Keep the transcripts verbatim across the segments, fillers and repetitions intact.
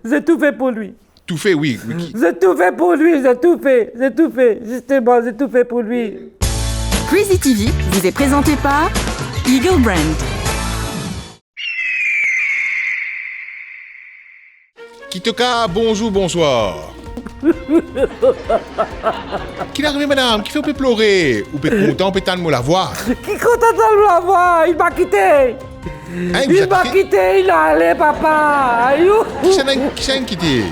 J'ai tout fait pour lui. Toufe, wi, wi, ki- J'ai tout fait pour lui, j'ai tout fait, j'ai tout fait. Justement, j'ai tout fait pour lui. Crazy T V vous est présenté par Eagle Brand. Kitoka, bonzour, bonswar. Ki la arive, madam? Kifer ou pe plore? Ou pe kontan, ou pe tann mo lavwa? Ki kontan tann mo lavwa? Il m'a quitté. Hein, il vous a quitté? Il m'a quitté, il est allé, papa. Ayou. Kisannla, kisannla kite?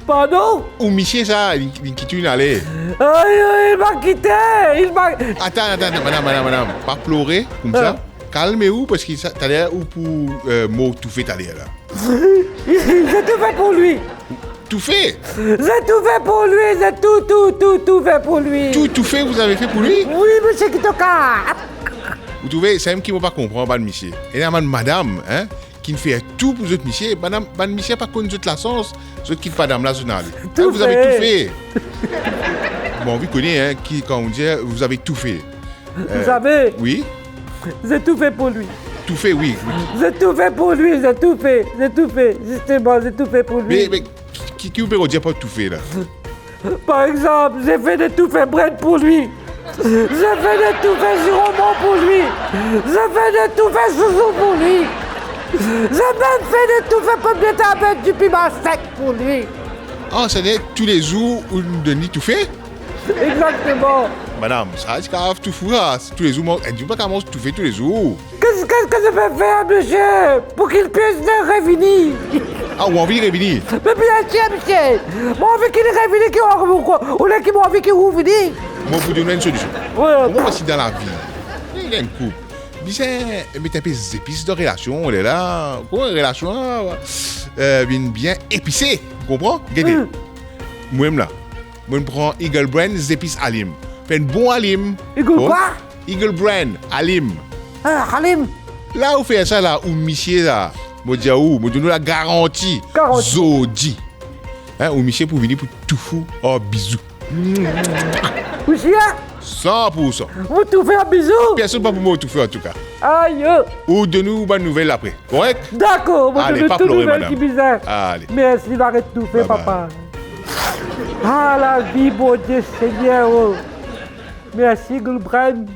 Pardon? Ou misie sa, li, li kit ou, li ale. Aïe, il m'a quitté, il m'a... Atann, atann, atann, madam, madam, madam. Pa plore koumsa. Ah. Kalme ou, parski sa, taler ou pou, euh, mor toufe taler la. J'ai tout fait pour lui. Toufe? J'ai tout fait pour lui, j'ai tout, tout, tout, tout fait pour lui. Tout, tout fait, vous avez fait pour lui? Wi, misie Kitoka. Ou trouve, sa mem ki mo pa konpran bann misie. Ena bann madam, hein, ki fer tou pou zot misie. Madam, bann misie pa konn zot lasans, zot kit madam la, zot ale. Tout fait. Hein, vous avez tout fait. Bon, vous connaissez, hein, qui, quand on dit, vous avez tout fait. Vous savez, oui. J'ai tout fait pour lui. Tout fait, oui, oui. J'ai tout fait pour lui, j'ai tout fait, j'ai tout fait. Justement, j'ai tout fait pour lui. Me, me ki, ki ou pe redir par toufe la? Par exemple, j'ai fait des touffes bread pour lui. J'ai fait des touffes giromon pour lui. J'ai fait des touffes chouchou pour lui. J'ai même fait des touffes pomme de terre avec du piment sec pour lui. Ah, sa vedir toulezour ou donn li toufe? Exactement. Madam, sa ti kav toufe, ah, toulezour, mo, enn zour pa kav manz toufe toulezour. Qu'est-ce, qu'est-ce que je peux faire, monsieur, pour qu'il puisse revenir? Ah, ou anvi li revini? Mais bien sûr, monsieur. Mo anvi ki li revini, ki ou, ou, ou, ki mo anvi ki ou vini. Mo pou donn ou enn solision. Ouais. Kouma osi dan lavi, ena enn koup, bizin met enpe zepis dan relasion, lerla, kouma relasion la, euh, vinn bien epise, ou konpran? Gete. Hmm. Mwa mem la, mo pran Eagle Brand zepis alim. Fer enn bon alim. Eagle kwa? Eagle Brand alim. Ah, alim. La ou fer sa la, ou misie la, mo dir ou, mo donn ou lagaranti. Garanti. Zordi, hein, ou misie pou vini pou touf ou ar bizou. Ou sir? San pou san. Ou toufe ar bizou? Personn pa pou mo toufe, antouka. Ayo. Ou donn ou bann nouvel apre, korek? Dakor, mo donn ou tou nouvel ki bizin. Ale, pa plore, madam. Ale. Mersi, aret toufe, papa. Bye bye. Ah, lavi, Bondie, Segner, oh. Mersi, Eagle Brand.